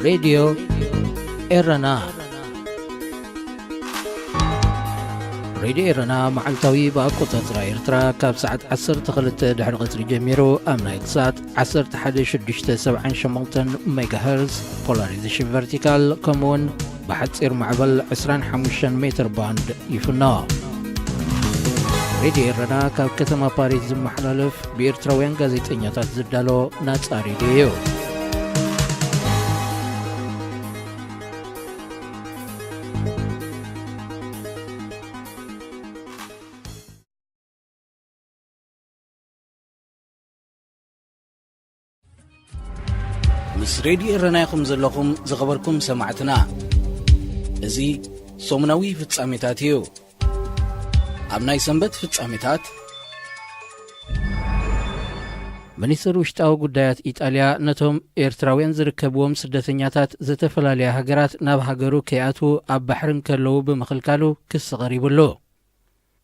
ሬድዮ ኤረና። ሬድዮ ኤረና መዓልታዊ ብኣቆጻጽራ ኤርትራ ካብ ሰዓት ዓሰርተ ክልተ ድሕሪ ቀትሪ ጀሚሩ ኣብ ናይል ሳት ዓሰርተ ሓደ ሽዱሽተ ሰብዓን ሸሞንተን ሜጋሄርዝ ፖላሪዜሽን ቨርቲካል፣ ከምኡውን ብሓጺር ማዕበል ዕስራን ሓሙሽተን ሜትር ባንድ ይፍኖ። ሬድዮ ኤረና ካብ ከተማ ፓሪስ ዝመሓላለፍ ብኤርትራውያን ጋዜጠኛታት ዝዳሎ ናጻ ሬድዮ እዩ። ምስ ሬድዮ ኤረና ኢኹም ዘለኹም ዝኸበርኩም ሰማዕትና። እዚ ሰሙናዊ ፍጻሜታት እዩ። ኣብ ናይ ሰንበት ፍጻሜታት፣ ሚኒስትር ውሽጣዊ ጉዳያት ኢጣልያ ነቶም ኤርትራውያን ዝርከብዎም ስደተኛታት ዝተፈላለያ ሃገራት ናብ ሃገሩ ከይኣትዉ ኣብ ባሕሪ እንከለዉ ብምኽልካሉ ክሲ ቀሪቡሉ።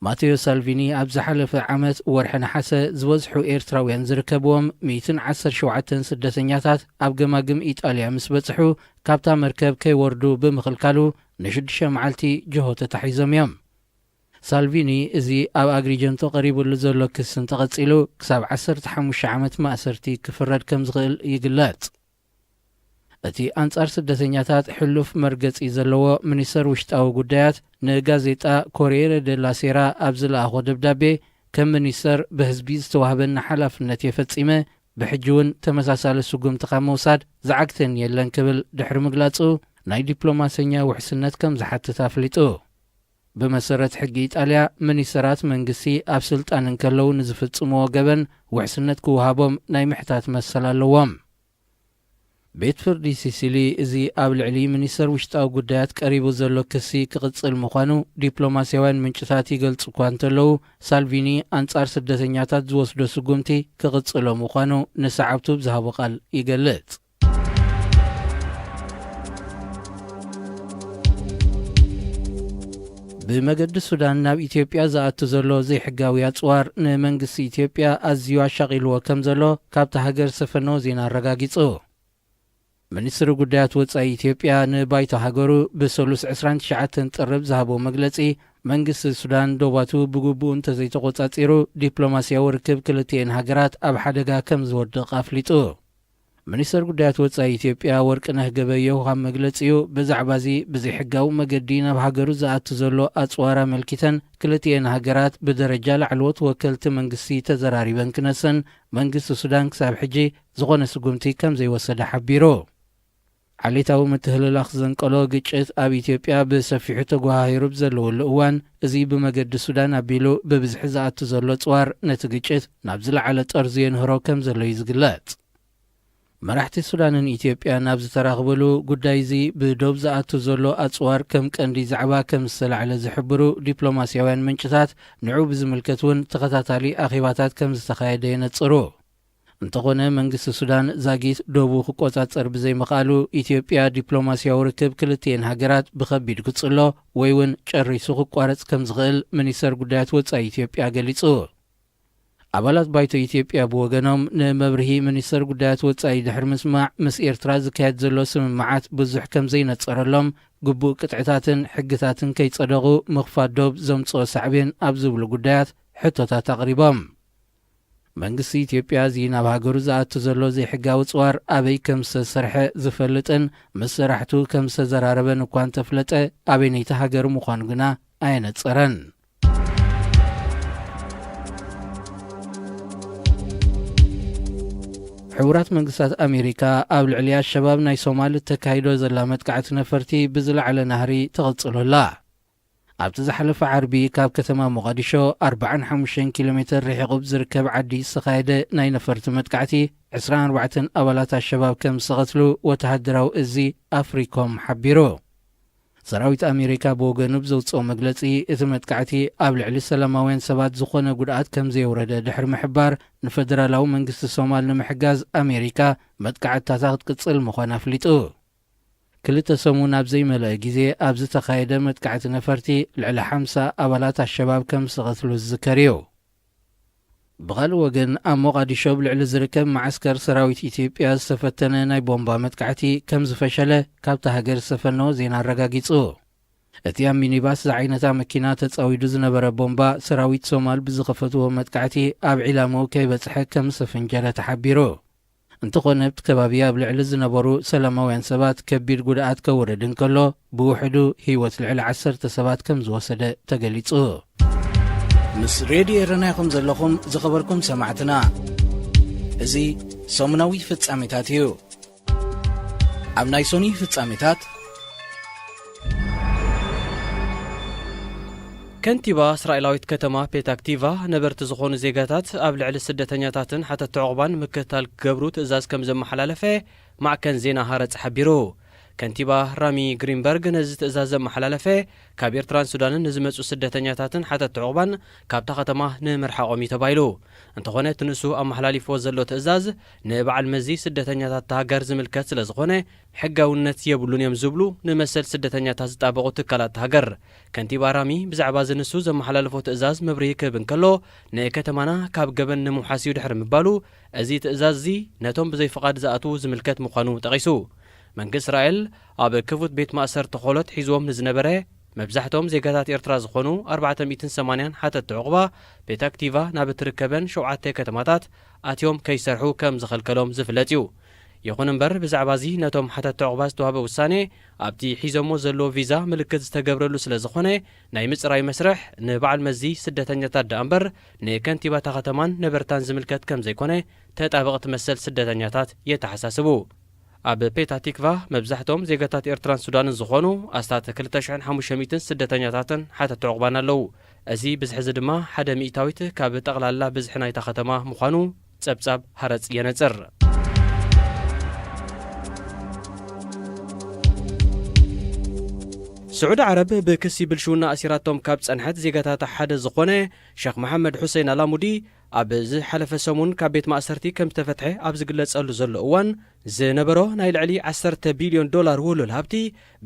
ማቴዮ ሳልቪኒ ኣብ ዝሓለፈ ዓመት ወርሒ ነሓሰ ዝበዝሑ ኤርትራውያን ዝርከብዎም ሚእትን ዓሰርተ ሸውዓተን ስደተኛታት ኣብ ገማግም ኢጣልያ ምስ በጽሑ ካብታ መርከብ ከይወርዱ ብምኽልካሉ ንሽዱሽተ መዓልቲ ጅሆ ተታሒዞም እዮም። ሳልቪኒ እዚ ኣብ ኣግሪጀንቶ ቀሪቡሉ ዘሎ ክሲ እንተቐጺሉ ክሳብ ዓሰርተ ሓሙሽተ ዓመት ማእሰርቲ ክፍረድ ከም ዝኽእል ይግለጽ። እቲ ኣንጻር ስደተኛታት ሕሉፍ መርገጺ ዘለዎ ሚኒስተር ውሽጣዊ ጉዳያት ንጋዜጣ ኮሪየረ ደላ ሴራ ኣብ ዝለኣኾ ደብዳቤ፣ ከም ሚኒስተር ብህዝቢ ዝተዋህበኒ ሓላፍነት እየ ፈጺመ፣ ብሕጂ እውን ተመሳሳሊ ስጉምቲ ካብ ምውሳድ ዝዓግተኒ የለን ክብል ድሕሪ ምግላጹ፣ ናይ ዲፕሎማሰኛ ውሕስነት ከም ዝሓትት ኣፍሊጡ። ብመሰረት ሕጊ ኢጣልያ፣ ሚኒስተራት መንግስቲ ኣብ ስልጣን እንከለዉ ንዝፍጽምዎ ገበን ውሕስነት ክወሃቦም ናይ ምሕታት መሰል ኣለዎም። ቤት ፍርዲ ሲሲሊ እዚ ኣብ ልዕሊ ሚኒስተር ውሽጣዊ ጉዳያት ቀሪቡ ዘሎ ክሲ ክቕጽል ምዃኑ ዲፕሎማስያውያን ምንጭታት ይገልጹ እኳ እንተለዉ፣ ሳልቪኒ ኣንጻር ስደተኛታት ዝወስዶ ስጉምቲ ክቕጽሎ ምዃኑ ንሰዓብቱ ብዝሃቦ ቃል ይገልጽ። ብመገዲ ሱዳን ናብ ኢትዮጵያ ዝኣቱ ዘሎ ዘይሕጋዊ ኣጽዋር ንመንግስቲ ኢትዮጵያ ኣዝዩ ኣሻቒልዎ ከም ዘሎ ካብታ ሃገር ዝሰፈኖ ዜና ኣረጋጊጹ። ሚኒስትሪ ጉዳያት ወጻኢ ኢትዮጵያ ንባይቶ ሃገሩ ብሰሉስ ዕስራን ትሽዓተን ጥሪ ብዝሃቦ መግለጺ፣ መንግስቲ ሱዳን ዶባቱ ብግቡእ እንተዘይተቖጻጺሩ፣ ዲፕሎማስያዊ ርክብ ክልቲኤን ሃገራት ኣብ ሓደጋ ከም ዝወድቕ ኣፍሊጡ። ሚኒስተር ጉዳያት ወጻኢ ኢትዮጵያ ወርቅነህ ገበየሁ ኣብ መግለጺኡ፣ ብዛዕባ እዚ ብዘይሕጋዊ መገዲ ናብ ሃገሩ ዝኣቱ ዘሎ ኣጽዋር ኣመልኪተን፣ ክልቲኤን ሃገራት ብደረጃ ላዕለዎት ወከልቲ መንግስቲ ተዘራሪበን ክነሰን፣ መንግስቲ ሱዳን ክሳብ ሕጂ ዝኾነ ስጉምቲ ከም ዘይወሰደ ሓቢሩ። ዓሌታዊ ምትህልላኽ ዘንቀሎ ግጭት ኣብ ኢትዮጵያ ብሰፊሑ ተጓሃሂሩ ብዘለወሉ እዋን፣ እዚ ብመገዲ ሱዳን ኣቢሉ ብብዝሒ ዝኣቱ ዘሎ ኣጽዋር ነቲ ግጭት ናብ ዝለዓለ ጠርዙ የንህሮ ከም ዘሎ እዩ ዝግለጽ። መራሕቲ ሱዳንን ኢትዮጵያን ኣብ ዝተራኽብሉ፣ ጉዳይ እዚ ብዶብ ዝኣቱ ዘሎ ኣጽዋር ከም ቀንዲ ዛዕባ ከም ዝተላዕለ ዝሕብሩ ዲፕሎማስያውያን ምንጭታት፣ ንዑ ብዝምልከት እውን ተኸታታሊ ኣኼባታት ከም ዝተኻየደ የነጽሩ። እንተኾነ፣ መንግስቲ ሱዳን ዛጊት ዶቡ ክቆጻጸር ብዘይምኽኣሉ፣ ኢትዮጵያ ዲፕሎማስያዊ ርክብ ክልቲኤን ሃገራት ብኸቢድ ክጽሎ ወይ እውን ጨሪሱ ክቋረጽ ከም ዝኽእል ሚኒስተር ጉዳያት ወጻኢ ኢትዮጵያ ገሊጹ። ኣባላት ባይቶ ኢትዮጵያ ብወገኖም፣ ንመብርሂ ሚኒስተር ጉዳያት ወጻኢ ድሕሪ ምስማዕ፣ ምስ ኤርትራ ዝካየድ ዘሎ ስምምዓት ብዙሕ ከም ዘይነጸረሎም፣ ግቡእ ቅጥዕታትን ሕግታትን ከይጸደቑ ምኽፋት ዶብ ዘምጽኦ ሳዕቤን ኣብ ዝብሉ ጉዳያት ሕቶታት ኣቕሪቦም። መንግስቲ ኢትዮጵያ እዚ ናብ ሃገሩ ዝኣቱ ዘሎ ዘይሕጋዊ ጽዋር ኣበይ ከም ዝተሰርሐ ዝፈልጥን ምስ ሰራሕቱ ከም ዝተዘራረበን እኳ እንተፍለጠ፣ ኣበይነይቲ ሃገር ምዃኑ ግና ኣየነጸረን። ሕቡራት መንግስታት ኣሜሪካ ኣብ ልዕሊ ኣሸባብ ናይ ሶማል እተካይዶ ዘላ መጥቃዕቲ ነፈርቲ ብዝለዓለ ናህሪ ትቕጽሎ ኣላ። ኣብቲ ዝሓለፈ ዓርቢ ካብ ከተማ ሞቓዲሾ ኣርባዓን ሓሙሽተን ኪሎ ሜትር ርሒቑ ብዝርከብ ዓዲ ዝተኻየደ ናይ ነፈርቲ መጥቃዕቲ፣ ዕስራን ኣርባዕተን ኣባላት ኣሸባብ ከም ዝተቐትሉ ወተሃደራዊ እዚ ኣፍሪኮም ሓቢሩ። ሰራዊት ኣሜሪካ ብወገኑ ብዘውፅኦ መግለፂ፣ እቲ መጥቃዕቲ ኣብ ልዕሊ ሰላማውያን ሰባት ዝኾነ ጉድኣት ከም ዘየውረደ ድሕሪ ምሕባር፣ ንፈደራላዊ መንግስቲ ሶማል ንምሕጋዝ ኣሜሪካ መጥቃዕትታታ ክትቅፅል ምዃና ኣፍሊጡ። ክልተ ሰሙን ኣብ ዘይመልአ ግዜ ኣብ ዝተኻየደ መጥቃዕቲ ነፈርቲ፣ ልዕሊ ሓምሳ ኣባላት ኣሸባብ ከም ዝተቐትሉ ዝዝከር እዩ። ብኻልእ ወገን፣ ኣብ ሞቓዲሾ ኣብ ልዕሊ ዝርከብ መዓስከር ሰራዊት ኢትዮጵያ ዝተፈተነ ናይ ቦምባ መጥቃዕቲ ከም ዝፈሸለ ካብታ ሃገር ዝተፈነወ ዜና ኣረጋጊጹ። እቲ ኣብ ሚኒባስ ዝዓይነታ መኪና ተጻዊዱ ዝነበረ ቦምባ፣ ሰራዊት ሶማል ብዝኸፈትዎ መጥቃዕቲ ኣብ ዒላምኡ ከይበጽሐ ከም ዝተፈንጀረ ተሓቢሩ። እንተኾነ፣ ኣብቲ ከባቢ ኣብ ልዕሊ ዝነበሩ ሰላማውያን ሰባት ከቢድ ጉድኣት ከውርድ እንከሎ፣ ብውሕዱ ህይወት ልዕሊ ዓሰርተ ሰባት ከም ዝወሰደ ተገሊጹ። ምስ ሬድዮ ኤረና ኢኹም ዘለኹም ዝኸበርኩም ሰማዕትና። እዚ ሰሙናዊ ፍጻሜታት እዩ። ኣብ ናይ ሶኒ ፍጻሜታት፣ ከንቲባ እስራኤላዊት ከተማ ፔታክቲቫ ነበርቲ ዝኾኑ ዜጋታት ኣብ ልዕሊ ስደተኛታትን ሓተቲ ዕቑባን ምክትታል ክገብሩ ትእዛዝ ከም ዘመሓላለፈ ማዕከን ዜና ሃረጽ ሓቢሩ። ከንቲባ ራሚ ግሪንበርግ ነዚ ትእዛዝ ዘመሓላለፈ፣ ካብ ኤርትራን ሱዳንን ንዝመጹ ስደተኛታትን ሓተቲ ዕቑባን ካብታ ከተማ ንምርሓቖም እዩ ተባሂሉ። እንተኾነ፣ እቲ ንሱ ኣመሓላሊፍዎ ዘሎ ትእዛዝ ንበዓል መዚ ስደተኛታት እታ ሃገር ዝምልከት ስለ ዝኾነ፣ ሕጋውነት የብሉን እዮም ዝብሉ ንመሰል ስደተኛታት ዝጣበቑ ትካላት እታ ሃገር። ከንቲባ ራሚ ብዛዕባ እዚ ንሱ ዘመሓላለፎ ትእዛዝ መብርሂ ክህብ እንከሎ፣ ንከተማና ካብ ገበን ንምውሓስ እዩ ድሕሪ ምባሉ፣ እዚ ትእዛዝ እዚ ነቶም ብዘይ ፍቓድ ዝኣትዉ ዝምልከት ምዃኑ ጠቒሱ። መንግስቲ እስራኤል ኣብ ክፉት ቤት ማእሰርቲ ኮሎት ሒዝዎም ንዝነበረ፣ መብዛሕትኦም ዜጋታት ኤርትራ ዝኾኑ ኣርባዕተ ሚእትን ሰማንያን ሓተቲ ዕቑባ፣ ፔታክቲቫ ናብ እትርከበን ሸውዓተ ከተማታት ኣትዮም ከይሰርሑ ከም ዝኸልከሎም ዝፍለጥ እዩ። ይኹን እምበር፣ ብዛዕባ እዚ ነቶም ሓተቲ ዕቑባ ዝተዋህበ ውሳኔ፣ ኣብቲ ሒዞሞ ዘለዎ ቪዛ ምልክት ዝተገብረሉ ስለ ዝኾነ፣ ናይ ምጽራይ መስርሕ ንበዓል መዚ ስደተኛታት ደኣ እምበር፣ ንከንቲባታ ከተማን ነበርታን ዝምልከት ከም ዘይኮነ፣ ተጣበቕቲ መሰል ስደተኛታት የተሓሳስቡ። ኣብ ፔታ ቲክቫ መብዛሕትኦም ዜጋታት ኤርትራን ሱዳንን ዝኾኑ ኣስታት ክልተ ሽሕን ሓሙሽተ ሚእትን ስደተኛታትን ሓተቲ ዕቑባን ኣለዉ። እዚ ብዝሒ እዚ ድማ ሓደ ሚእታዊት ካብ ጠቕላላ ብዝሒ ናይታ ከተማ ምዃኑ ጸብጻብ ሃረጽ የነጽር። ስዑዲ ዓረብ ብክሲ ብልሽውና ኣሲራቶም ካብ ጸንሐት ዜጋታታ ሓደ ዝኾነ ሸኽ መሓመድ ሑሴን ኣላሙዲ፣ ኣብ ዝሓለፈ ሰሙን ካብ ቤት ማእሰርቲ ከም ዝተፈትሐ ኣብ ዝግለጸሉ ዘሎ እዋን፣ ዝነበሮ ናይ ልዕሊ ዓሰርተ ቢልዮን ዶላር ውህሉል ሃብቲ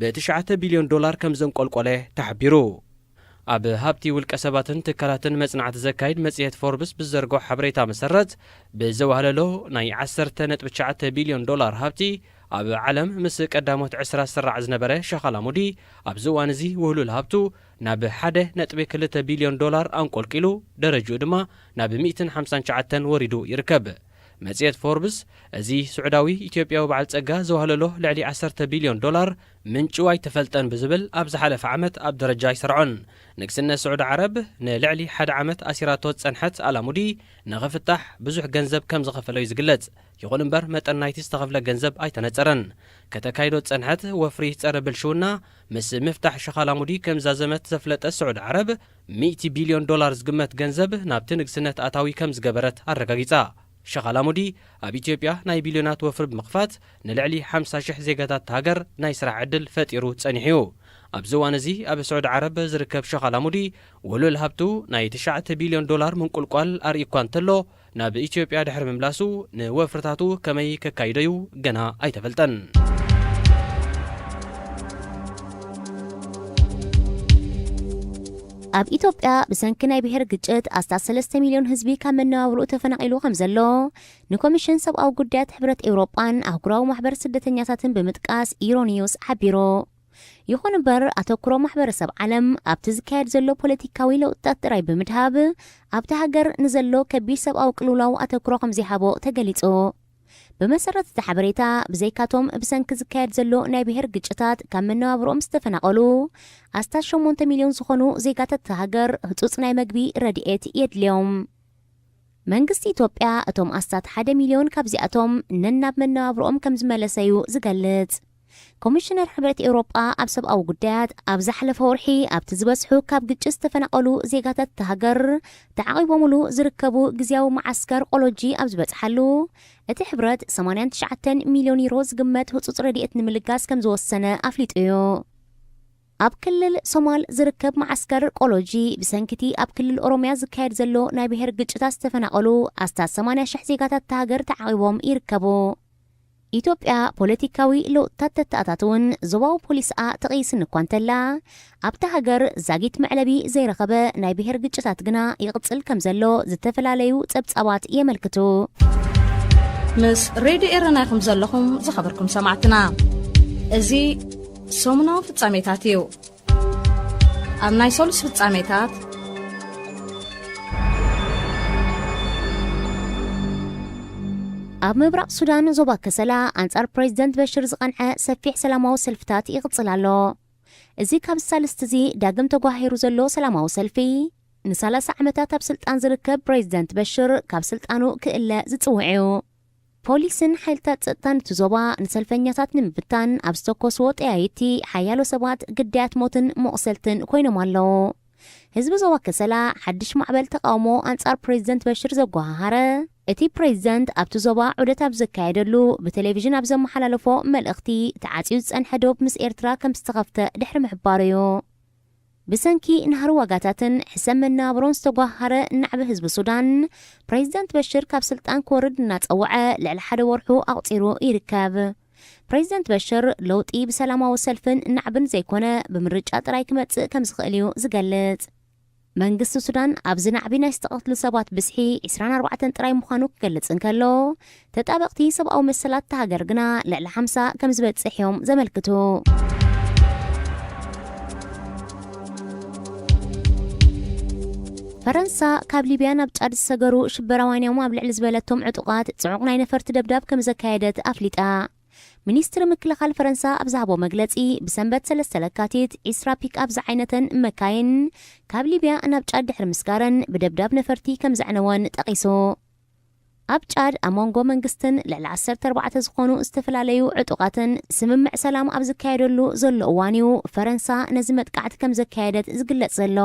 ብትሽዓተ ቢልዮን ዶላር ከም ዘንቆልቆለ ተሓቢሩ። ኣብ ሃብቲ ውልቀ ሰባትን ትካላትን መጽናዕቲ ዘካይድ መጽሔት ፎርብስ ብዝዘርግሖ ሓበሬታ መሰረት፣ ብዘዋህለሎ ናይ ዓሰርተ ነጥቢ ትሽዓተ ቢልዮን ዶላር ሃብቲ፣ ኣብ ዓለም ምስ ቀዳሞት ዕስራ ዝስራዕ ዝነበረ ሸኽ ኣላሙዲ፣ ኣብዚ እዋን እዚ ውህሉል ሃብቱ ናብ ሓደ ነጥቢ ክልተ ቢልዮን ዶላር ኣንቆልቂሉ፣ ደረጅኡ ድማ ናብ ሚእትን ሓምሳን ትሽዓተን ወሪዱ ይርከብ። መጽሔት ፎርብስ፣ እዚ ስዑዳዊ ኢትዮጵያዊ በዓል ጸጋ ዘዋህለሎ ልዕሊ ዓሰርተ ቢልዮን ዶላር ምንጩ ኣይተፈልጠን ብዝብል፣ ኣብ ዝሓለፈ ዓመት ኣብ ደረጃ ኣይሰርዖን። ንግስነት ስዑዲ ዓረብ ንልዕሊ ሓደ ዓመት ኣሲራቶ ዝጸንሐት ኣላሙዲ፣ ንኽፍታሕ ብዙሕ ገንዘብ ከም ዝኸፈሎ እዩ ዝግለጽ። ይኹን እምበር፣ መጠን ናይቲ ዝተኸፍለ ገንዘብ ኣይተነጸረን። ከተካይዶ ዝጸንሐት ወፍሪ ጸረ ብልሽውና፣ ምስ ምፍታሕ ሸኽ ኣላሙዲ ከም ዛዘመት ዘፍለጠት ስዑዲ ዓረብ፣ ሚእቲ ቢልዮን ዶላር ዝግመት ገንዘብ ናብቲ ንግስነት ኣታዊ ከም ዝገበረት ኣረጋጊጻ። ሸኽ ኣላሙዲ ኣብ ኢትዮጵያ ናይ ቢልዮናት ወፍሪ ብምኽፋት፣ ንልዕሊ ሓምሳ ሽሕ ዜጋታት እታ ሃገር ናይ ስራሕ ዕድል ፈጢሩ ጸኒሑ እዩ። ኣብዚ እዋን እዚ ኣብ ስዑዲ ዓረብ ዝርከብ ሸኽ ኣላሙዲ፣ ውሉል ሃብቱ ናይ ትሽዓተ ቢልዮን ዶላር ምንቁልቋል ኣርእዩ እኳ እንተሎ፣ ናብ ኢትዮጵያ ድሕሪ ምምላሱ፣ ንወፍርታቱ ከመይ ከካይዶ እዩ ገና ኣይተፈልጠን። ኣብ ኢትዮጵያ ብሰንኪ ናይ ብሄር ግጭት ኣስታት ሰለስተ ሚልዮን ህዝቢ ካብ መነባብርኡ ተፈናቒሉ ከም ዘሎ ንኮሚሽን ሰብኣዊ ጉዳያት ሕብረት ኤውሮጳን ኣህጉራዊ ማሕበር ስደተኛታትን ብምጥቃስ ኢሮኒዩስ ሓቢሩ። ይኹን እምበር፣ ኣተኩሮ ማሕበረሰብ ዓለም ኣብቲ ዝካየድ ዘሎ ፖለቲካዊ ለውጥታት ጥራይ ብምድሃብ፣ ኣብቲ ሃገር ንዘሎ ከቢድ ሰብኣዊ ቅልውላው ኣተኩሮ ከም ዘይሃቦ ተገሊጹ። ብመሰረት እቲ ሓበሬታ፣ ብዘይካቶም ብሰንኪ ዝካየድ ዘሎ ናይ ብሄር ግጭታት ካብ መነባብርኦም ዝተፈናቐሉ ኣስታት ሸሞንተ ሚልዮን ዝኾኑ ዜጋታት እታ ሃገር ህጹጽ ናይ መግቢ ረድኤት የድልዮም። መንግስቲ ኢትዮጵያ እቶም ኣስታት ሓደ ሚልዮን ካብዚኣቶም ነናብ መነባብርኦም ከም ዝመለሰ እዩ ዝገልጽ። ኮሚሽነር ሕብረት ኤውሮጳ ኣብ ሰብኣዊ ጉዳያት ኣብ ዝሓለፈ ወርሒ ኣብቲ ዝበዝሑ ካብ ግጭት ዝተፈናቐሉ ዜጋታት እታ ሃገር ተዓቒቦምሉ ዝርከቡ ግዝያዊ መዓስከር ቆሎጂ ኣብ ዝበጽሓሉ፣ እቲ ሕብረት ሰማንያን ትሽዓተን ሚልዮን ዩሮ ዝግመት ህጹጽ ረድኤት ንምልጋስ ከም ዝወሰነ ኣፍሊጡ እዩ። ኣብ ክልል ሶማል ዝርከብ መዓስከር ቆሎጂ፣ ብሰንኪቲ ኣብ ክልል ኦሮምያ ዝካየድ ዘሎ ናይ ብሄር ግጭታት ዝተፈናቐሉ ኣስታት ሰማንያ ሽሕ ዜጋታት እታ ሃገር ተዓቒቦም ይርከቡ። ኢትዮጵያ ፖለቲካዊ ለውጥታት ተተኣታትውን ዞባዊ ፖሊስኣ ትቕይስን እኳ እንተላ፣ ኣብታ ሃገር ዛጊት መዕለቢ ዘይረኸበ ናይ ብሄር ግጭታት ግና ይቕጽል ከም ዘሎ ዝተፈላለዩ ጸብጻባት የመልክቱ። ምስ ሬድዮ ኤረና ኢኹም ዘለኹም ዝኸበርኩም ሰማዕትና። እዚ ሰሙናዊ ፍጻሜታት እዩ። ኣብ ናይ ሰሉስ ፍጻሜታት፣ ኣብ ምብራቕ ሱዳን ዞባ ከሰላ ኣንጻር ፕሬዚደንት በሽር ዝቐንዐ ሰፊሕ ሰላማዊ ሰልፍታት ይቕጽል ኣሎ። እዚ ካብ ሳልስቲ እዚ ዳግም ተጓሂሩ ዘሎ ሰላማዊ ሰልፊ፣ ንሰላሳ ዓመታት ኣብ ስልጣን ዝርከብ ፕሬዚደንት በሽር ካብ ስልጣኑ ክእለ ዝጽውዕ እዩ። ፖሊስን ሓይልታት ጸጥታን እቲ ዞባ ንሰልፈኛታት ንምብታን ኣብ ዝተኮስዎ ጠያይቲ ሓያሎ ሰባት ግዳያት ሞትን መቑሰልትን ኮይኖም ኣለዉ። ህዝቢ ዞባ ከሰላ ሓድሽ ማዕበል ተቃውሞ ኣንጻር ፕሬዚደንት በሽር ዘጓሃሃረ፣ እቲ ፕሬዚደንት ኣብቲ ዞባ ዑደት ኣብ ዘካየደሉ ብቴሌቪዥን ኣብ ዘመሓላለፎ መልእኽቲ፣ ተዓጽዩ ዝጸንሐ ዶብ ምስ ኤርትራ ከም ዝተኸፍተ ድሕሪ ምሕባሩ እዩ። ብሰንኪ ናህሪ ዋጋታትን ሕሰም መነባብሮን ዝተጓሃረ ናዕቢ ህዝቢ ሱዳን፣ ፕሬዚዳንት በሽር ካብ ስልጣን ክወርድ እናጸውዐ ልዕሊ ሓደ ወርሑ ኣቑጺሩ ይርከብ። ፕሬዚዳንት በሽር ለውጢ ብሰላማዊ ሰልፍን ናዕብን ዘይኮነ ብምርጫ ጥራይ ክመጽእ ከም ዝኽእል እዩ ዝገልጽ። መንግስቲ ሱዳን ኣብዚ ናዕቢ ናይ ዝተቐትሉ ሰባት ብዝሒ ዕስራን ኣርባዕተን ጥራይ ምዃኑ ክገልጽ እንከሎ፣ ተጣበቕቲ ሰብኣዊ መሰላት እታ ሃገር ግና ልዕሊ ሓምሳ ከም ዝበጽሕ እዮም ዘመልክቱ። ፈረንሳ ካብ ሊብያ ናብ ጫድ ዝሰገሩ ሽበራውያን እዮም ኣብ ልዕሊ ዝበለቶም ዕጡቓት ጽዑቕ ናይ ነፈርቲ ደብዳብ ከም ዘካየደት ኣፍሊጣ። ሚኒስትሪ ምክልኻል ፈረንሳ ኣብ ዝሃቦ መግለጺ፣ ብሰንበት ሰለስተ ለካቲት ዒስራ ፒክኣፕ ዝዓይነተን መካይን ካብ ሊብያ ናብ ጫድ ድሕሪ ምስጋረን ብደብዳብ ነፈርቲ ከም ዘዕነወን ጠቒሱ። ኣብ ጫድ ኣብ መንጎ መንግስትን ልዕሊ ዓሰርተ ኣርባዕተ ዝኾኑ ዝተፈላለዩ ዕጡቓትን ስምምዕ ሰላም ኣብ ዝካየደሉ ዘሎ እዋን እዩ ፈረንሳ ነዚ መጥቃዕቲ ከም ዘካየደት ዝግለጽ ዘሎ።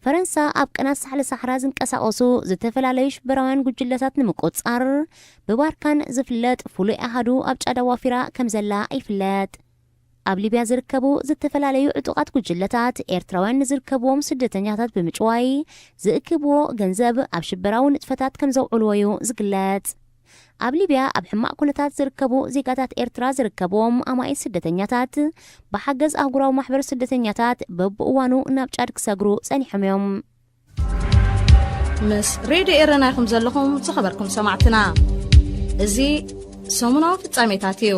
ፈረንሳ ኣብ ቅናት ሳሕለ ሳሕራ ዝንቀሳቐሱ ዝተፈላለዩ ሽበራውያን ጉጅለታት ንምቁጽጻር ብባርካን ዝፍለጥ ፍሉይ ኣሃዱ ኣብ ጫድ ኣዋፊራ ከም ዘላ ይፍለጥ። ኣብ ሊብያ ዝርከቡ ዝተፈላለዩ ዕጡቓት ጉጅለታት፣ ኤርትራውያን ንዝርከብዎም ስደተኛታት ብምጭዋይ ዝእክብዎ ገንዘብ ኣብ ሽበራዊ ንጥፈታት ከም ዘውዕልዎ እዩ ዝግለጽ። ኣብ ሊብያ ኣብ ሕማቕ ኩነታት ዝርከቡ ዜጋታት ኤርትራ ዝርከብዎም ኣማኢት ስደተኛታት፣ ብሓገዝ ኣህጉራዊ ማሕበር ስደተኛታት በብእዋኑ ናብ ጫድ ክሰግሩ ጸኒሖም እዮም። ምስ ሬድዮ ኤረና ኢኹም ዘለኹም ዝኸበርኩም ሰማዕትና። እዚ ሰሙናዊ ፍጻሜታት እዩ።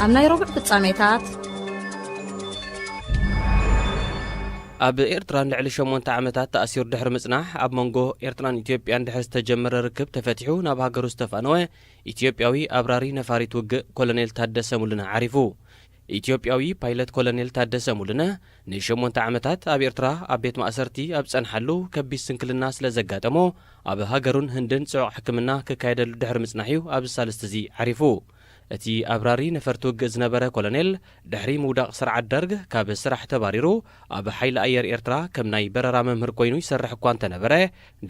ኣብ ናይ ረቡዕ ፍጻሜታት፣ ኣብ ኤርትራ ንልዕሊ ሸሞንተ ዓመታት ተኣሲሩ ድሕሪ ምጽናሕ፣ ኣብ መንጎ ኤርትራን ኢትዮጵያን ድሕሪ ዝተጀመረ ርክብ ተፈቲሑ ናብ ሃገሩ ዝተፋነወ ኢትዮጵያዊ ኣብራሪ ነፋሪት ውግእ ኮሎኔል ታደሰ ሙሉነህ ዓሪፉ። ኢትዮጵያዊ ፓይለት ኮሎኔል ታደሰ ሙሉነህ ንሸሞንተ ዓመታት ኣብ ኤርትራ ኣብ ቤት ማእሰርቲ ኣብ ዝጸንሓሉ ከቢድ ስንክልና ስለ ዘጋጠሞ፣ ኣብ ሃገሩን ህንድን ጽዑቕ ሕክምና ክካየደሉ ድሕሪ ምጽናሕ እዩ ኣብዚ ሳልስቲ እዚ ዓሪፉ። እቲ ኣብራሪ ነፈርቲ ውግእ ዝነበረ ኮሎኔል፣ ድሕሪ ምውዳቕ ስርዓት ደርግ ካብ ስራሕ ተባሪሩ፣ ኣብ ሓይሊ ኣየር ኤርትራ ከም ናይ በረራ መምህር ኮይኑ ይሰርሕ እኳ እንተነበረ፣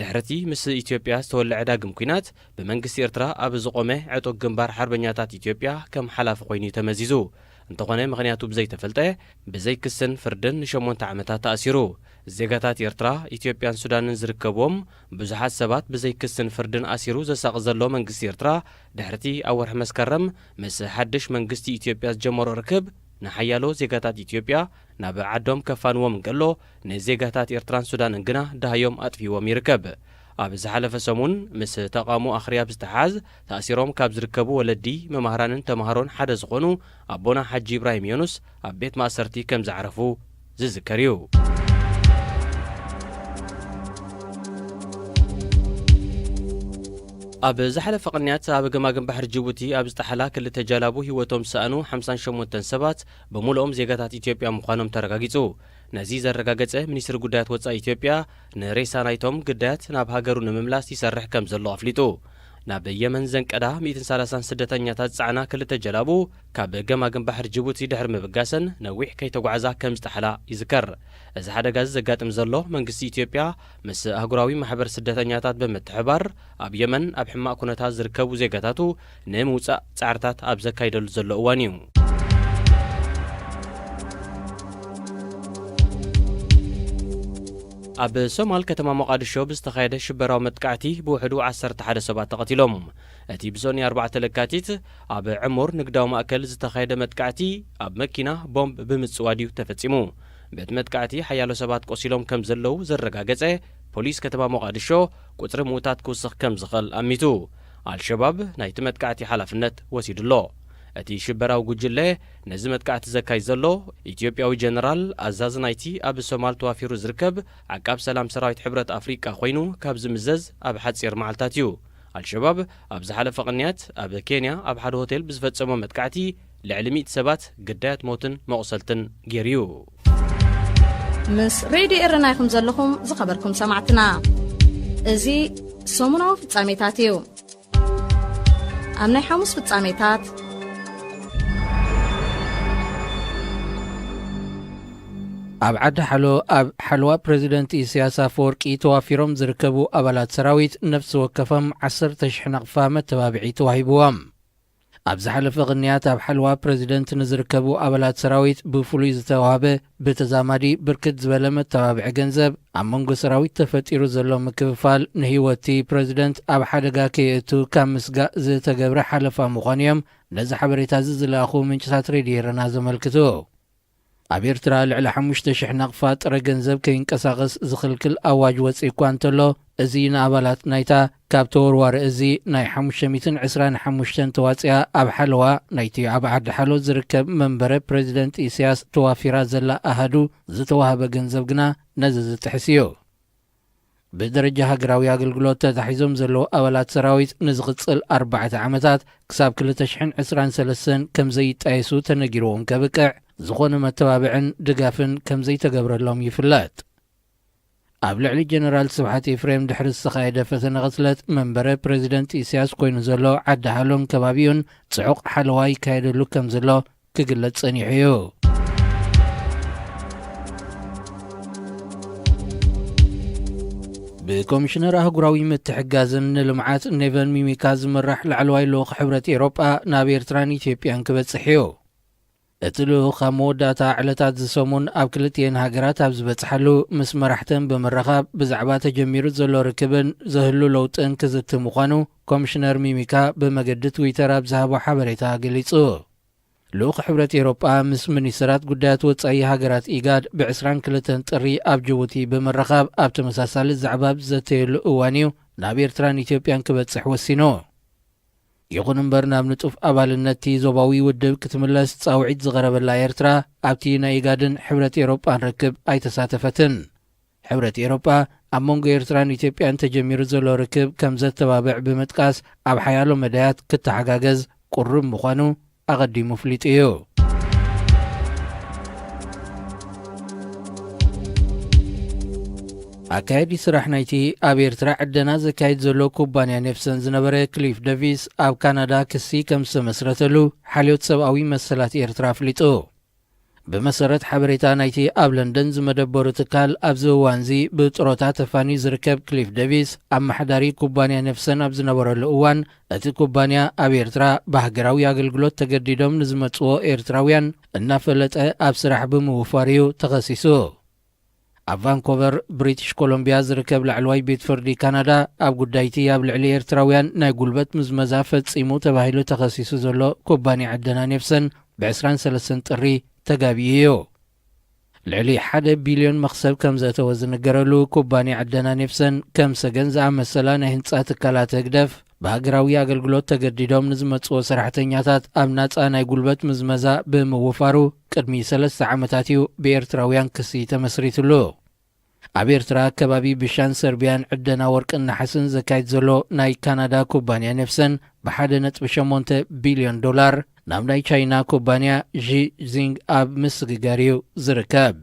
ድሕሪ እቲ ምስ ኢትዮጵያ ዝተወልዐ ዳግም ኲናት፣ ብመንግስቲ ኤርትራ ኣብ ዝቖመ ዕጡቕ ግንባር ሓርበኛታት ኢትዮጵያ ከም ሓላፊ ኮይኑ እዩ ተመዚዙ። እንተኾነ፣ ምኽንያቱ ብዘይተፈልጠ፣ ብዘይ ክስን ፍርድን ንሸሞንተ ዓመታት ተኣሲሩ። ዜጋታት ኤርትራ፣ ኢትዮጵያን ሱዳንን ዝርከብዎም ብዙሓት ሰባት ብዘይ ክስን ፍርድን ኣሲሩ ዘሳቒ ዘሎ መንግስቲ ኤርትራ፣ ድሕሪ'ቲ ኣብ ወርሒ መስከረም ምስ ሓድሽ መንግስቲ ኢትዮጵያ ዝጀመሮ ርክብ፣ ንሓያሎ ዜጋታት ኢትዮጵያ ናብ ዓዶም ከፋንዎም እንከሎ፣ ንዜጋታት ኤርትራን ሱዳንን ግና ደሃዮም ኣጥፊዎም ይርከብ። ኣብ ዝሓለፈ ሰሙን፣ ምስ ተቓውሞ ኣኽርያ ብዝተሓዝ ተኣሲሮም ካብ ዝርከቡ ወለዲ፣ መማህራንን ተማሃሮን ሓደ ዝኾኑ ኣቦና ሓጂ ኢብራሂም ዮኑስ ኣብ ቤት ማእሰርቲ ከም ዝዓረፉ ዝዝከር እዩ። ኣብ ዝሓለፈ ቅንያት ኣብ ገማግም ባሕሪ ጅቡቲ ኣብ ዝጠሓላ ክልተ ጀላቡ ህይወቶም ዝሰኣኑ ሓምሳን ሸሞንተን ሰባት ብምሉኦም ዜጋታት ኢትዮጵያ ምዃኖም ተረጋጊጹ። ነዚ ዘረጋገጸ ሚኒስትሪ ጉዳያት ወጻኢ ኢትዮጵያ ንሬሳ ናይቶም ግዳያት ናብ ሃገሩ ንምምላስ ይሰርሕ ከም ዘሎ ኣፍሊጡ። ናብ የመን ዘንቀዳ ሚእትን ሰላሳን ስደተኛታት ዝጸዓና ክልተ ጀላቡ ካብ ገማግም ባሕሪ ጅቡቲ ድሕሪ ምብጋሰን ነዊሕ ከይተጓዕዛ ከም ዝጠሓላ ይዝከር። እዚ ሓደጋ እዚ ዘጋጥም ዘሎ መንግስቲ ኢትዮጵያ ምስ ኣህጉራዊ ማሕበር ስደተኛታት ብምትሕባር ኣብ የመን ኣብ ሕማቕ ኩነታት ዝርከቡ ዜጋታቱ ንምውጻእ ጻዕርታት ኣብ ዘካይደሉ ዘሎ እዋን እዩ። ኣብ ሶማል ከተማ ሞቓድሾ ብዝተኻየደ ሽበራዊ መጥቃዕቲ ብውሕዱ ዓሰርተ ሓደ ሰባት ተቐቲሎም። እቲ ብሶኒ ኣርባዕተ ለካቲት ኣብ ዕሙር ንግዳዊ ማእከል ዝተኻየደ መጥቃዕቲ፣ ኣብ መኪና ቦምብ ብምጽዋድ እዩ ተፈጺሙ። በቲ መጥቃዕቲ ሓያሎ ሰባት ቆሲሎም ከም ዘለዉ ዘረጋገጸ ፖሊስ ከተማ ሞቓድሾ፣ ቁጽሪ ምዉታት ክውስኽ ከም ዝኽእል ኣሚቱ። ኣልሸባብ ናይቲ መጥቃዕቲ ሓላፍነት ወሲዱ ኣሎ። እቲ ሽበራዊ ጉጅለ ነዚ መጥቃዕቲ ዘካይድ ዘሎ፣ ኢትዮጵያዊ ጀነራል ኣዛዚ ናይቲ ኣብ ሶማል ተዋፊሩ ዝርከብ ዓቃብ ሰላም ሰራዊት ሕብረት ኣፍሪቃ ኮይኑ ካብ ዝምዘዝ ኣብ ሓጺር መዓልታት እዩ። ኣልሸባብ ኣብ ዝሓለፈ ቅንያት ኣብ ኬንያ ኣብ ሓደ ሆቴል ብዝፈጸሞ መጥቃዕቲ ልዕሊ ሚእቲ ሰባት ግዳያት ሞትን መቑሰልትን ገይሩ እዩ። ምስ ሬድዮ ኤረና ኢኹም ዘለኹም ዝኸበርኩም ሰማዕትና። እዚ ሰሙናዊ ፍጻሜታት እዩ። ኣብ ናይ ሓሙስ ፍጻሜታት፣ ኣብ ዓዲ ሓሎ ኣብ ሓለዋ ፕረዚደንት ኢሳያስ ኣፈወርቂ ተዋፊሮም ዝርከቡ ኣባላት ሰራዊት ነፍሲ ወከፎም ዓሰርተ ሽሕ ናቕፋ መተባብዒ ተዋሂብዎም። ኣብ ዝሓለፈ ቅንያት ኣብ ሓለዋ ፕረዚደንት ንዝርከቡ ኣባላት ሰራዊት ብፍሉይ ዝተዋህበ ብተዛማዲ ብርክት ዝበለ መተባብዒ ገንዘብ፣ ኣብ መንጎ ሰራዊት ተፈጢሩ ዘሎ ምክፍፋል ንህይወቲ ፕረዚደንት ኣብ ሓደጋ ከየእቱ ካብ ምስጋእ ዝተገብረ ሓለፋ ምዃኑ እዮም ነዚ ሓበሬታ እዚ ዝለኣኹ ምንጭታት ሬድዮ ኤረና ዘመልክቱ። ኣብ ኤርትራ ልዕሊ ሓሙሽተ ሽሕ ናቕፋ ጥረ ገንዘብ ከይንቀሳቐስ ዝኽልክል ኣዋጅ ወጺኡ እኳ እንተሎ፣ እዚ ንኣባላት ናይታ ካብ ተወርዋሪ እዚ ናይ ሓሙሽተ ሚእትን ዕስራን ሓሙሽተን ተዋጺኣ ኣብ ሓለዋ ናይቲ ኣብ ዓዲ ሓሎ ዝርከብ መንበረ ፕረዚደንት ኢሳያስ ተዋፊራ ዘላ ኣሃዱ ዝተዋህበ ገንዘብ ግና ነዚ ዝጥሕስ እዩ። ብደረጃ ሃገራዊ ኣገልግሎት ተታሒዞም ዘለዉ ኣባላት ሰራዊት ንዝቕጽል ኣርባዕተ ዓመታት ክሳብ ክልተ ሽሕን ዕስራን ሰለስተን ከም ዘይጣየሱ ተነጊርዎም ከብቅዕ፣ ዝኾነ መተባብዕን ድጋፍን ከም ዘይተገብረሎም ይፍለጥ። ኣብ ልዕሊ ጀነራል ስብሓት ኤፍሬም ድሕሪ ዝተኻየደ ፈተነ ቅትለት መንበረ ፕረዚደንት ኢሳያስ ኮይኑ ዘሎ ዓዲ ሃሎን ከባቢኡን ጽዑቕ ሓለዋ ይካየደሉ ከም ዘሎ ክግለጽ ጸኒሑ እዩ። ብኮሚሽነር ኣህጉራዊ ምትሕግጋዝን ንልምዓት ኔቨን ሚሚካ ዝምራሕ ላዕለዋይ ልኡኽ ሕብረት ኤውሮጳ ናብ ኤርትራን ኢትዮጵያን ክበጽሕ እዩ። እቲ ልኡኽ ኣብ መወዳእታ ዕለታት ዝሰሙን ኣብ ክልቲኤን ሃገራት ኣብ ዝበጽሓሉ፣ ምስ መራሕተን ብምርኻብ ብዛዕባ ተጀሚሩ ዘሎ ርክብን ዘህሉ ለውጥን ክዝቲ ምዃኑ ኮሚሽነር ሚሚካ ብመገዲ ትዊተር ኣብ ዝሃቦ ሓበሬታ ገሊጹ። ልኡኽ ሕብረት ኤውሮጳ ምስ ሚኒስትራት ጉዳያት ወጻኢ ሃገራት ኢጋድ ብዕስራን ክልተን ጥሪ ኣብ ጅቡቲ ብምርኻብ ኣብ ተመሳሳሊ ዛዕባ ኣብ ዝዘተየሉ እዋን እዩ ናብ ኤርትራን ኢትዮጵያን ክበጽሕ ወሲኑ። ይኹን እምበር፣ ናብ ንጡፍ ኣባልነት'ቲ ዞባዊ ውድብ ክትምለስ ጻውዒት ዝቐረበላ ኤርትራ፣ ኣብቲ ናይ ኢጋድን ሕብረት ኤውሮጳን ርክብ ኣይተሳተፈትን። ሕብረት ኤውሮጳ ኣብ መንጎ ኤርትራን ኢትዮጵያን ተጀሚሩ ዘሎ ርክብ ከም ዘተባብዕ ብምጥቃስ፣ ኣብ ሓያሎ መዳያት ክተሓጋገዝ ቁሩብ ምዃኑ ኣቐዲሙ ኣፍሊጡ እዩ። ኣካያዲ ስራሕ ናይቲ ኣብ ኤርትራ ዕደና ዘካይድ ዘሎ ኩባንያ ኔፍሰን ዝነበረ ክሊፍ ደቪስ፣ ኣብ ካናዳ ክሲ ከም ዝተመስረተሉ ሓልዮት ሰብኣዊ መሰላት ኤርትራ ኣፍሊጡ። ብመሰረት ሓበሬታ ናይቲ ኣብ ለንደን ዝመደበሩ ትካል፣ ኣብዚ እዋንዚ ብጥሮታ ተፋንዩ ዝርከብ ክሊፍ ደቪስ፣ ኣመሓዳሪ ኩባንያ ኔፍሰን ኣብ ዝነበረሉ እዋን፣ እቲ ኩባንያ ኣብ ኤርትራ ብሃገራዊ ኣገልግሎት ተገዲዶም ንዝመጽዎ ኤርትራውያን እናፈለጠ ኣብ ስራሕ ብምውፋር እዩ ተኸሲሱ። ኣብ ቫንኮቨር ብሪቲሽ ኮሎምቢያ ዝርከብ ላዕለዋይ ቤት ፍርዲ ካናዳ፣ ኣብ ጉዳይቲ ኣብ ልዕሊ ኤርትራውያን ናይ ጉልበት ምዝመዛ ፈጺሙ ተባሂሉ ተኸሲሱ ዘሎ ኩባንያ ዕደና ኔፍሰን፣ ብ ዕስራን ሰለስተን ጥሪ ተጋቢኡ እዩ። ልዕሊ ሓደ ቢልዮን መኽሰብ ከም ዘእተወ ዝንገረሉ ኩባንያ ዕደና ኔፍሰን፣ ከም ሰገን ዝኣመሰላ ናይ ህንጻ ትካላት ህግደፍ፣ ብሃገራዊ ኣገልግሎት ተገዲዶም ንዝመጽዎ ሰራሕተኛታት ኣብ ናጻ ናይ ጉልበት ምዝመዛ ብምውፋሩ፣ ቅድሚ ሰለስተ ዓመታት እዩ ብኤርትራውያን ክሲ ተመስሪትሉ። ኣብ ኤርትራ፣ ከባቢ ብሻን ሰርቢያን ዕደና ወርቅን ነሓስን ዘካይድ ዘሎ ናይ ካናዳ ኩባንያ ኔፍሰን፣ ብ ሓደ ነጥቢ ሸሞንተ ቢልዮን ዶላር ናብ ናይ ቻይና ኩባንያ ዢ ዚንግ ኣብ ምስግጋር እዩ ዝርከብ።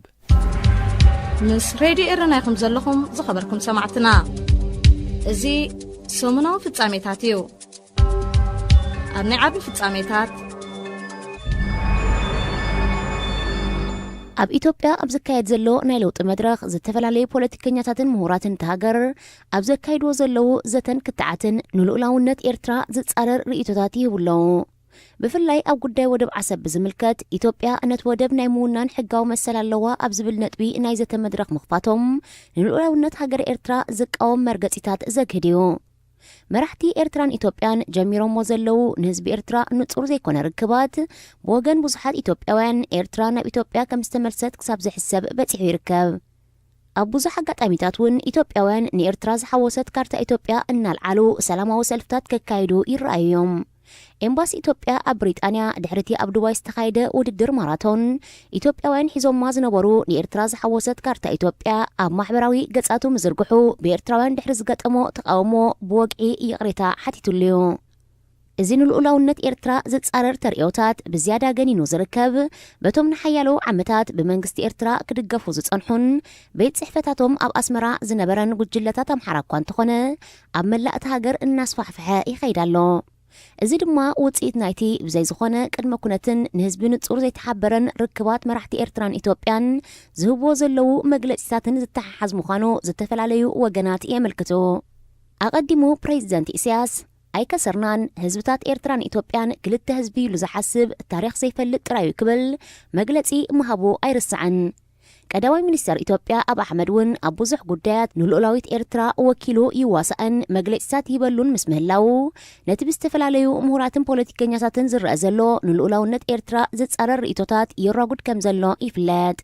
ምስ ሬድዮ ኤረና ኢኹም ዘለኹም ዝኸበርኩም ሰማዕትና። እዚ ሰሙናዊ ፍጻሜታት እዩ። ኣብ ናይ ዓቢ ፍጻሜታት፣ ኣብ ኢትዮጵያ ኣብ ዝካየድ ዘሎ ናይ ለውጢ መድረኽ፣ ዝተፈላለዩ ፖለቲከኛታትን ምሁራትን እታ ሃገር ኣብ ዘካይድዎ ዘለዉ ዘተን ክትዓትን፣ ንልኡላውነት ኤርትራ ዝጻረር ርእይቶታት ይህቡ ኣለዉ። ብፍላይ ኣብ ጉዳይ ወደብ ዓሰብ ብዝምልከት፣ ኢትዮጵያ ነቲ ወደብ ናይ ምውናን ሕጋዊ መሰል ኣለዋ ኣብ ዝብል ነጥቢ ናይ ዘተ መድረኽ ምኽፋቶም፣ ንልኡላውነት ሃገረ ኤርትራ ዝቃወም መርገጺታት ዘግህድ እዩ። መራሕቲ ኤርትራን ኢትዮጵያን ጀሚሮሞ ዘለዉ ንህዝቢ ኤርትራ ንጹር ዘይኮነ ርክባት፣ ብወገን ብዙሓት ኢትዮጵያውያን ኤርትራ ናብ ኢትዮጵያ ከም ዝተመልሰት ክሳብ ዝሕሰብ በጺሑ ይርከብ። ኣብ ብዙሕ ኣጋጣሚታት እውን ኢትዮጵያውያን ንኤርትራ ዝሓወሰት ካርታ ኢትዮጵያ እናልዓሉ ሰላማዊ ሰልፍታት ከካይዱ ይረኣዩ እዮም። ኤምባሲ ኢትዮጵያ ኣብ ብሪጣንያ፣ ድሕሪቲ ኣብ ዱባይ ዝተኻየደ ውድድር ማራቶን፣ ኢትዮጵያውያን ሒዞማ ዝነበሩ ንኤርትራ ዝሓወሰት ካርታ ኢትዮጵያ ኣብ ማሕበራዊ ገጻቱ ምዝርግሑ፣ ብኤርትራውያን ድሕሪ ዝገጠሞ ተቓውሞ ብወግዒ ይቕሬታ ሓቲቱሉ እዩ። እዚ ንልኡላውነት ኤርትራ ዝጻረር ተርእዮታት ብዝያዳ ገኒኑ ዝርከብ፣ በቶም ንሓያሎ ዓመታት ብመንግስቲ ኤርትራ ክድገፉ ዝጸንሑን ቤት ጽሕፈታቶም ኣብ ኣስመራ ዝነበረን ጉጅለታት ኣምሓራ እኳ እንተኾነ፣ ኣብ መላእ እታ ሃገር እናስፋሕፍሐ ይኸይድ ኣሎ። እዚ ድማ ውጽኢት ናይቲ ብዘይ ዝኾነ ቅድመ ኩነትን ንህዝቢ ንጹር ዘይተሓበረን ርክባት መራሕቲ ኤርትራን ኢትዮጵያን ዝህብዎ ዘለዉ መግለጺታትን ዝተሓሓዝ ምዃኑ ዝተፈላለዩ ወገናት የመልክቱ። ኣቐዲሙ ፕሬዚደንት ኢሳያስ፣ "ኣይከሰርናን፣ ህዝብታት ኤርትራን ኢትዮጵያን ክልተ ህዝቢ ኢሉ ዝሓስብ፣ ታሪኽ ዘይፈልጥ ጥራይ እዩ" ክብል መግለጺ ምሃቡ ኣይርስዕን። ቀዳማይ ሚኒስተር ኢትዮጵያ ኣብ ኣሕመድ እውን ኣብ ብዙሕ ጉዳያት ንልኡላዊት ኤርትራ ወኪሉ ይዋሳእን መግለጺታት ይህበሉን ምስ ምህላዉ፣ ነቲ ብዝተፈላለዩ ምሁራትን ፖለቲከኛታትን ዝረአ ዘሎ ንልኡላውነት ኤርትራ ዝጻረር ርእይቶታት የራጉድ ከም ዘሎ ይፍለጥ።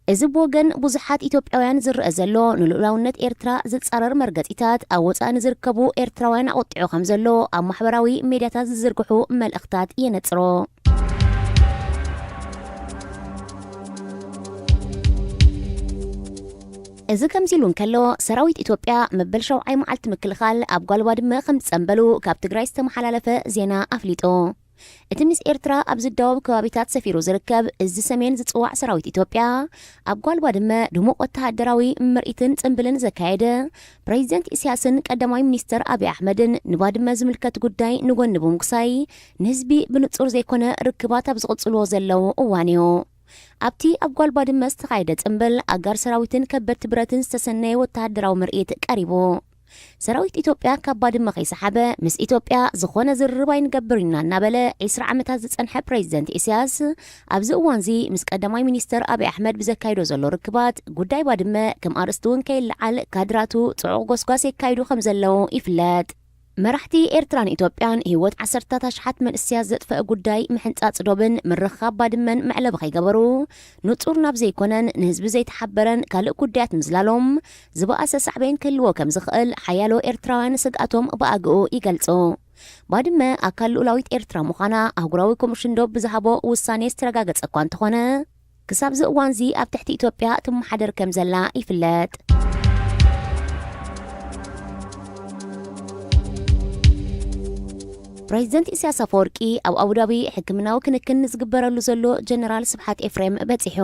እዚ ብወገን ብዙሓት ኢትዮጵያውያን ዝረአ ዘሎ ንልኡላውነት ኤርትራ ዝጻረር መርገጺታት፣ ኣብ ወጻኢ ንዝርከቡ ኤርትራውያን ኣቑጢዑ ከም ዘሎ ኣብ ማሕበራዊ ሜድያታት ዝዝርግሑ መልእኽታት የነጽሮ። እዚ ከምዚ ኢሉ እንከሎ፣ ሰራዊት ኢትዮጵያ መበል ሸውዓይ መዓልቲ ምክልኻል ኣብ ጓልባድመ ከም ዝጸንበሉ ካብ ትግራይ ዝተመሓላለፈ ዜና ኣፍሊጡ። እቲ ምስ ኤርትራ ኣብ ዝዳወብ ከባቢታት ሰፊሩ ዝርከብ እዚ ሰሜን ዝጽዋዕ ሰራዊት ኢትዮጵያ፣ ኣብ ጓልባድመ ድሙቕ ወተሃደራዊ ምርኢትን ጽንብልን ዘካየደ፣ ፕሬዚደንት ኢሳያስን ቀዳማይ ሚኒስተር ኣብይ ኣሕመድን ንባድመ ዝምልከት ጉዳይ ንጎኒ ብምጉሳይ፣ ንህዝቢ ብንጹር ዘይኮነ ርክባት ኣብ ዝቕጽልዎ ዘለዉ እዋን እዩ። ኣብቲ ኣብ ጓልባድመ ዝተኻየደ ጽንብል፣ ኣጋር ሰራዊትን ከበድቲ ብረትን ዝተሰነየ ወተሃደራዊ ምርኢት ቀሪቡ። ሰራዊት ኢትዮጵያ ካብ ባድመ ከይሰሓበ፣ ምስ ኢትዮጵያ ዝኾነ ዝርርብ ኣይንገብር ኢና እናበለ ዒስራ ዓመታት ዝጸንሐ ፕሬዚደንት ኢሳያስ፣ ኣብዚ እዋንዚ ምስ ቀዳማይ ሚኒስተር ኣብይ ኣሕመድ ብዘካይዶ ዘሎ ርክባት፣ ጉዳይ ባድመ ከም ኣርእስቲ እውን ከይለዓል፣ ካድራቱ ጽዑቕ ጎስጓስ የካይዱ ከም ዘለዉ ይፍለጥ። መራሕቲ ኤርትራን ኢትዮጵያን ህይወት ዓሰርታት ኣሽሓት መንእሰያት ዘጥፈአ ጉዳይ ምሕንጻጽ ዶብን ምርኻብ ባድመን መዕለቢ ከይገበሩ፣ ንጹር ናብ ዘይኮነን ንህዝቢ ዘይተሓበረን ካልእ ጉዳያት ምዝላሎም፣ ዝበኣሰ ሳዕቤን ክህልዎ ከም ዝኽእል ሓያሎ ኤርትራውያን ስግኣቶም ብኣግኡ ይገልጹ። ባድመ ኣካል ልኡላዊት ኤርትራ ምዃና ኣህጉራዊ ኮሚሽን ዶብ ብዝሃቦ ውሳኔ ዝተረጋገጸ እኳ እንተኾነ፣ ክሳብ እዚ እዋንዚ ኣብ ትሕቲ ኢትዮጵያ ትመሓደር ከም ዘላ ይፍለጥ። ፕሬዚደንት ኢሳያስ ኣፈወርቂ ኣብ ኣቡዳቢ ሕክምናዊ ክንክን ንዝግበረሉ ዘሎ ጀነራል ስብሓት ኤፍሬም በጺሑ።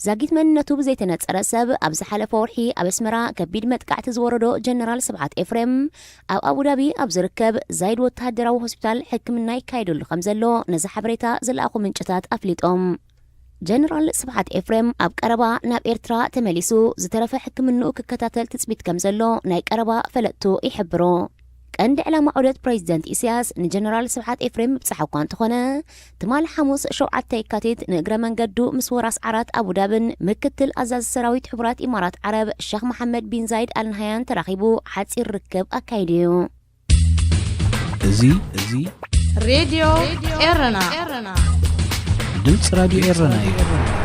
ዛጊት መንነቱ ብዘይተነጸረ ሰብ ኣብ ዝሓለፈ ወርሒ ኣብ ኣስመራ ከቢድ መጥቃዕቲ ዝወረዶ ጀነራል ስብሓት ኤፍሬም፣ ኣብ ኣቡዳቢ ኣብ ዝርከብ ዛይድ ወተሃደራዊ ሆስፒታል ሕክምና ይካየደሉ ከም ዘሎ ነዚ ሓበሬታ ዝለኣኹ ምንጭታት ኣፍሊጦም። ጀነራል ስብሓት ኤፍሬም ኣብ ቀረባ ናብ ኤርትራ ተመሊሱ ዝተረፈ ሕክምንኡ ክከታተል ትጽቢት ከም ዘሎ ናይ ቀረባ ፈለጥቱ ይሕብሩ። ቀንዲ ዕላማ ዑደት ፕሬዚደንት ኢሳያስ ንጀነራል ስብሓት ኤፍሬም ምብጻሕ እኳ እንተኾነ፣ ትማሊ ሓሙስ ሸውዓተ የካቲት ንእግረ መንገዱ ምስ ወራስ ዓራት ኣቡዳብን ምክትል ኣዛዚ ሰራዊት ሕቡራት ኢማራት ዓረብ ሸኽ መሓመድ ቢን ዛይድ ኣልናሃያን ተራኺቡ ሓጺር ርክብ ኣካይዱ እዩ። እዚ፣ እዚ ሬድዮ ኤረና። ድምፂ ራድዮ ኤረና እዩ።